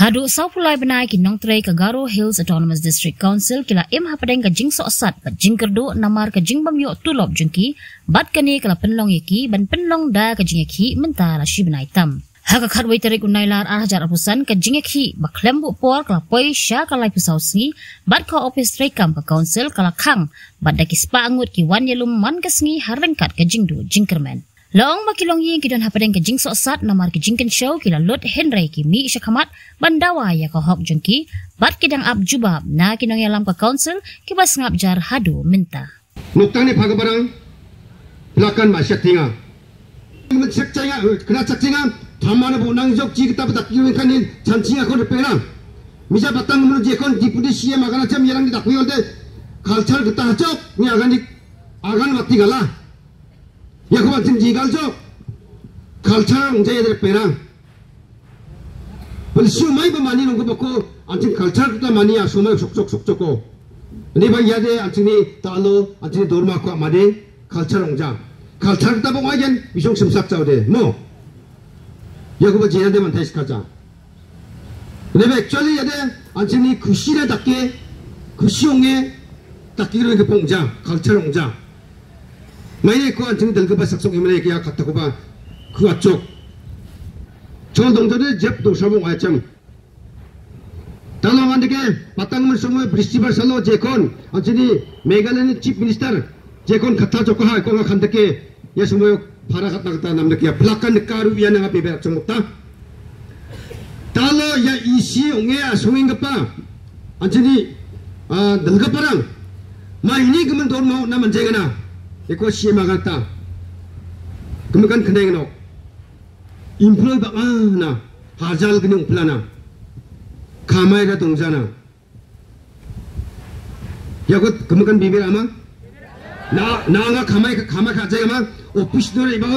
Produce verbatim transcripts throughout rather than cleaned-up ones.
Haduh sawphew lai bnai ki nongtrei ka Garo Hills Autonomous District Council ki la im hapdeng ka jingsohsat bad jingkyrduh namar ka jingbym ïoh tulop jong ki, bad kane ka la pynlong ïa ki ban pynlong da ka jingïakhih mynta la shi bnai tam. Ha ka khatwei tarik u Nailar ar hajar arphew san, ka jingïakhih ba khlem buh por ka la poi sha ka laiphew saw sngi, bad ka ophis treikam ka council ka la khang, bad da ki spah ngut ki wan ïalum man ka sngi ha ryngkat ka jingduh jingkyrmen. La ong ba ki longïing ki don hapdeng ka jingsohsat namar ki jingkynshew ki la lut, hynrei ki mih sha khmat ban dawa ïa ka hok jong ki, bad ki dang ap jubab na ki nongïalam ka council kiba sngap jar haduh mynta. Noktang ne pha ka barang, pla kan ma sha tinga. Kena chak chinga, kena chak chinga, thamana bo nang jok chi kita ba dak yu kan ni chan chinga ko de pera. Misa batang menu je kon deputy C M agana cham yarang di dak yu de culture kita chok ni agan di, agan mati gala. Ya ko batin ji gal jok culture ong jaya de pera. Pynshai mai ba mani nong ko bako, anjing culture kita mani ya shomai sok sok sok sok ko. Ni ba ya de anjing ni talo, anjing ni dorma ko made, culture ong ja. Culture kita bang ajen, bisong simsak chau de. No. Ya ko ba jena de mantai ska ja. Ni ba actually ya de, anjing ni khushi na dake, khushi ong e, dake ro ke pong ja, culture ong ja. Mai ne ko anjing dal ke ba sak sok imane ke ya kata ko ba, ku achok. Chol dong jode jep dong shabong ayam. Talo ngan deke, patang men semua peristiwa salo jekon, anjini Meghalaya ni Chief Minister, jekon kata joko hai, ko ngan deke, ya semua para kata kata nam deke, ya pelakan deka ru ya nang ape berak semua ta. Talo ya isi onge asungin kepa, anjini, ah, dal keparang, ma ini kemen dor mau nam anjing na, eko si ma kata, kemekan keneng no. Employ bak ah na, hajal kene ung pelana. Kamai da tong jana. Ya kot kemekan bibir ama. Na, na nga kamai, kamai ka jai ama. Office dore iba,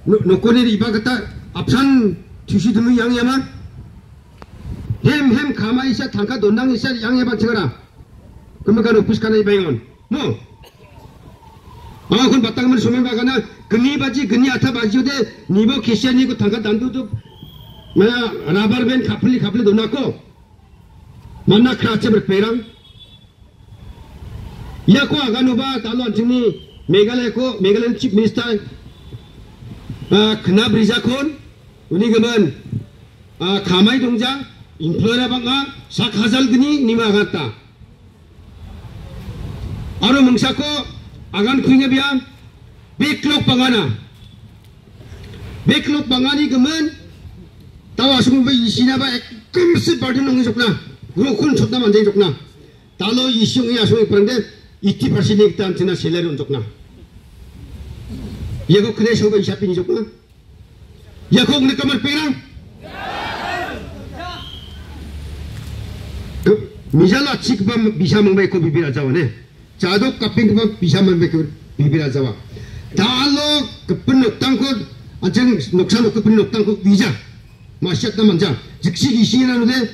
no, nokone iba kata, apsan, tusi demi yang ya ma. Hem, hem, kamai isa, tangka dondang isa, yang ya ba chengara. Kemekan office kana iba yang on. No. Ba khun batang men somai ba kana, gni baji, gni atha baji de, nibo kesian ni ko tangka dandu tu, mana rubber band khapli, khapli dona ko. Mana krache berperang. Ya ko agano ba, talo anjini, Meghalaya ko, Meghalaya Chief Minister, ah, kena berija kon, uni gemen, ah, kamai dongja, employer bang ah, sak hajal gni, nima gata. Aro mengsa ko, agan kuinga bia, backlog pangana. Backlog pangani kemen, tawa sung be isina ba, ek kum se burden nong jokna, rokun chotna manjai jokna. Talo isung ya sung pande, iti persen ni kita antina seler jokna. Ye ko kene so ba isapin jokna. Ya kong ne kamar perang. Ke, mijala chik ba bisa mengbai ko bibir ajawa ne. Chadok kaping ba bisa mengbai ko bibir ajawa. Talo kepen noktang ko, anjing noksan kepen noktang ko bija. Masyat na manja. Jiksi isi na nude.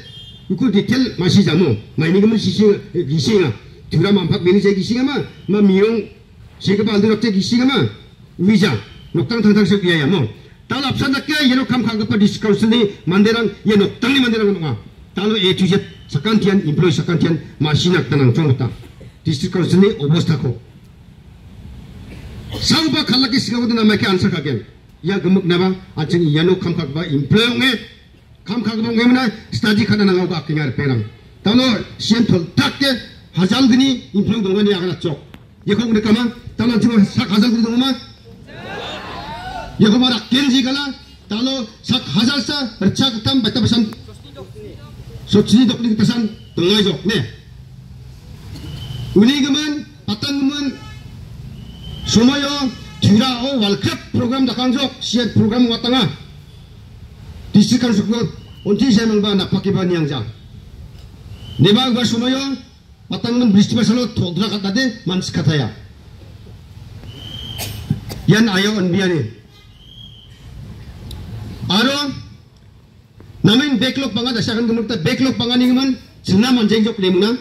Uku detail masih jamu. Ma ini kemen sisi, eh, gisi nga. Tura mampak bini saya gisi nga ma. Ma miong. Sing kaba aldu dokte gisi nga ma. Wija. Noktang tang tang sik ya ya mo. Talo apsan dak ya, yeno kam kha kapa district council ni manderang, yeno tang ni manderang nga. Talo A to Z, sakantian, employ sakantian, masinak tanang chong ta. District council ni obos ta ko. Sau ba khalaki singa wudna mai ke answer ka gen. Ya gemuk naba, anjing yeno kam kha kapa employ nge. Kam kha kaba ngi mena study khana nang ka kingar perang. Talo sian thol tak ke hajal gini improve dong ni akan chok. Ye kong de kama, talo jima sak hajal gini dong ma. Ye kong mara kenji kala, talo sak hajal sa, berchak tam bata pesan. Sochni dok ni pesan, dong ngai jok ne. Uni gemen, patan gemen, somoyo, tira o, walkrep program dakang jok, sian program watanga. District Council ko, onti saya mangba na paki ba niang ja. Neba ba sumayo, patang men bristi ba salo, todra kata de, man sekataya. Yan ayo on biani. Aro, namin backlog panga da syakan gemuk ta backlog panga ni man, sena manjeng jok lemuna.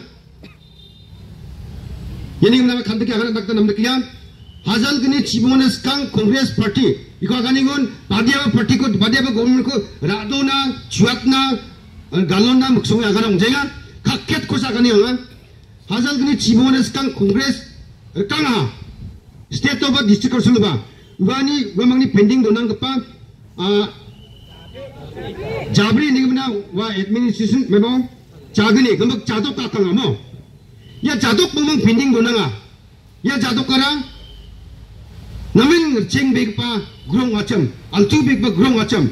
Yani ngam kham tiki akan dak tanam tiki ya. Hajal gini chibong na skang Congress Party. Iko akan ingon, badia ba party ko, badia ba government ko, radona, chuatna, Galon na muksung ya garong jenga. Kaket ko sa kani anga. Hazal kini chibo na skang Congress. Kanga. State of district council ba. Wani wamang ni pending donang kepa. Ah, jabri ni kemana wa administration mebo. Jagini kemak jadok ka kanga mo. Ya jadok memang pending donanga. Ya jadok kara. Namin ngercheng bek pa grong achem. Altu bek pa grong achem.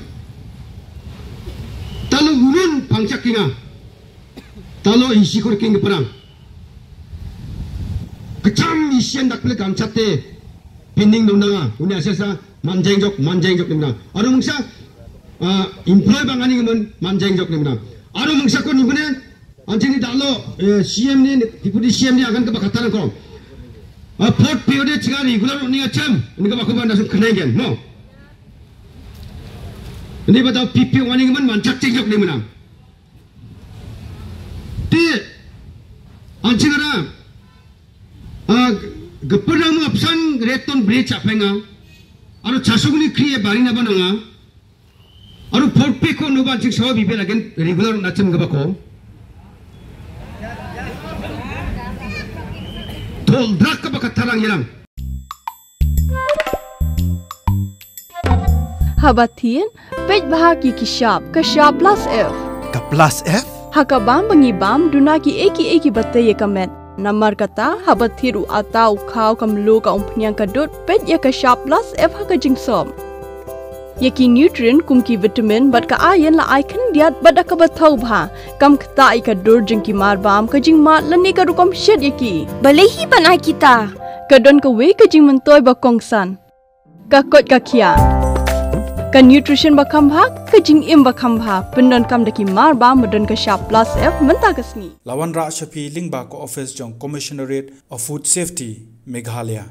Talo urun pangchak kinga. Talo isi kur king perang. Kecham isian dak pele kamchate. Pending donanga. Uni asesa manjeng jok, manjeng jok nimna. Aro mungsa, ah, employ bang ani ngemen manjeng jok nimna. Aro mungsa ko nimne, anjing ni dalo, eh, C M ni, Deputy C M ni akan ke bakatan ko. Ah, port period chinga regular ni achem, ni ke bakuban nasum kenegen, no. Ni bata P P O ani ngemen manjak jeng jok nimna. Ti, anjing ara, ah, gepernang mu apsan reton beri chapeng ah. Aro chasung ni kri e bari na bananga. Aro port pe ko no ban ching sawa bibel again regular na chem gaba ko. Tol drak ka baka tarang yerang. Haba thin, peit bha ki ki shap, ka shap plus F. Ka plus F? Ha ka bam ba ngi bam, duna ki eki eki bate ya ka met. Namar kata, haba thir u ata u khaw ka mlu ka umphniang ka dud, peit ya ka shap plus F ha ka jingsop. Ya ki nutrient kum ki vitamin bad ka iron la ai khyndiat bad da kaba thaw bha. Kam ktah ya ka dur jong ki mar bam ka jingmad lane ka rukom shet ya ki. Balei hi ban ai kita? Ka don kawei ka jingmyntoi ba kongsan. Ka koit ka khiah. Ka nutrition ba kham bha, ka jingim ba kham bha. Pyndonkam da ki mar bam ba don ka shap plus F mynta ka sngi. La wanrah sha phi lyngba ka office jong Commissionerate of Food Safety, Meghalaya.